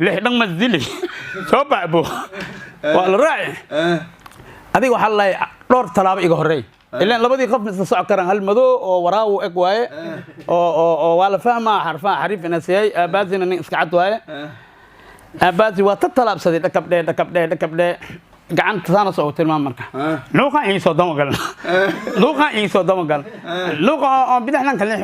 Lix dhan masdili soo bacbo waa la raaci. Adiga waxaa lalahay dhowr tallaabo iga horreey, ilaan labadii qof isla socon karaan. Hal madow oo waraawu eg waaye oo waa la fahmaa xarfaha xariif inasiyay. Aabaasina nin iska cad waaye. Aabaasi waa ta talaabsaday, dhakabdhee, dhakabdhee, dhakabdhee, gacanta saana soo tilmaam. Marka luuqan iisoo damagal, luuqan iisoo damagal, luuqa oo bidixdan kale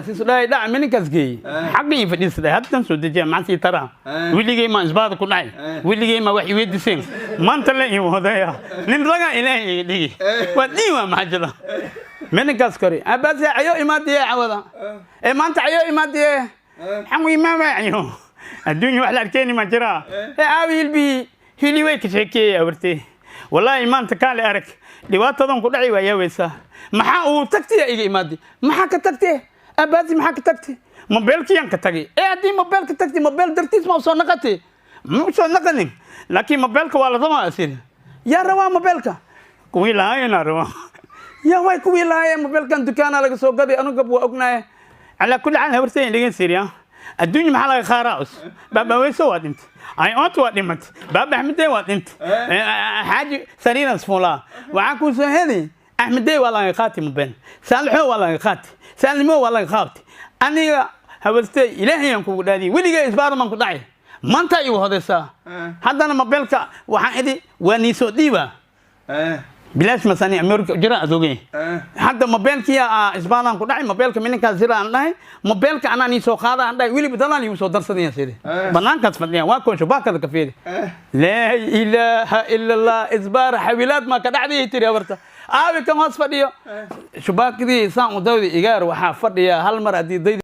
siisu dhahay. Dhac mininkaas geeyey, xagga ii fadhiisa dhahay. Haddan soo dejiya, maxaan sii taraa? Weligay maan isbaada ku dhacay, weligay ma wax iweydiiseen. Maanta la ii wadaya, nin ragaa Ilaahay iga dhigi waa dhiin waa. Maxaa jira mininkaas kori? Aabaasi cayo imaadiye cawada ee maanta cayo imaadiye maxaan imaan waacayo. Adduunya wax la arkeeni ma jiraa? Ee aawi hilbii hili way ka sheekeeyey awartee. Wallaahi maanta kaale arag, dhibaatadan ku dhacay waa yaaweysaa. Maxaa uu tagtiya iga imaaday? Maxaa ka tagtee, abaasi? Maxaa ka tagtay? Mobeelkiyaan ka tagay. Ee haddii mobeelka tagtay, mobeel dartiis ma usoo naqatay? Ma usoo naqanin, laakiin mobeelka waa la rabaa. Asiri yaa rabaa mobeelka? Kuwii lahaayena rabaa. Yaa way kuwii lahaayeen mobeelkan dukaana laga soo gaday, anuga waa ognaye. Calaa kulli xaal, habartay dhegeen siriya. Adduunya maxaa laga khaaraa? Us baaba weyso waa dhintay, ay oonta waa dhimatay, baaba Axmedey waa dhintay, xaaji sariiras fuulaa. Waxaa kuu soo heli Axmedey waa laga qaati mobeel, Saalixo waa laga qaati, Saalimo waa laga qaabti. Aniga habartay, Ilaahayaan kugu dhaadiyay, weligay isbaarman ku dhacay, maanta igu hodaysaa. Haddana mobeelka waxaan idhi waa niisoo dhiiba bilaash masani America jira adoogay. Hadda mobeelkiya isbaanaan ku dhacay, mobeelka mininkaas sira aan dhahay, mobeelka anaa nii soo qaada aan dhahay. Weliba dadaan igu soo darsadaya siri banaankaas fadhiya waa koonsho baakada ka fiiri. Laa ilaaha ila Allah, isbaar xawilaad maa ka dhacday? Tiri habarta, aawi kan hoos fadhiyo shubaakadii saan u dawdi igaar waxaa fadhiya hal mar haddii daydi.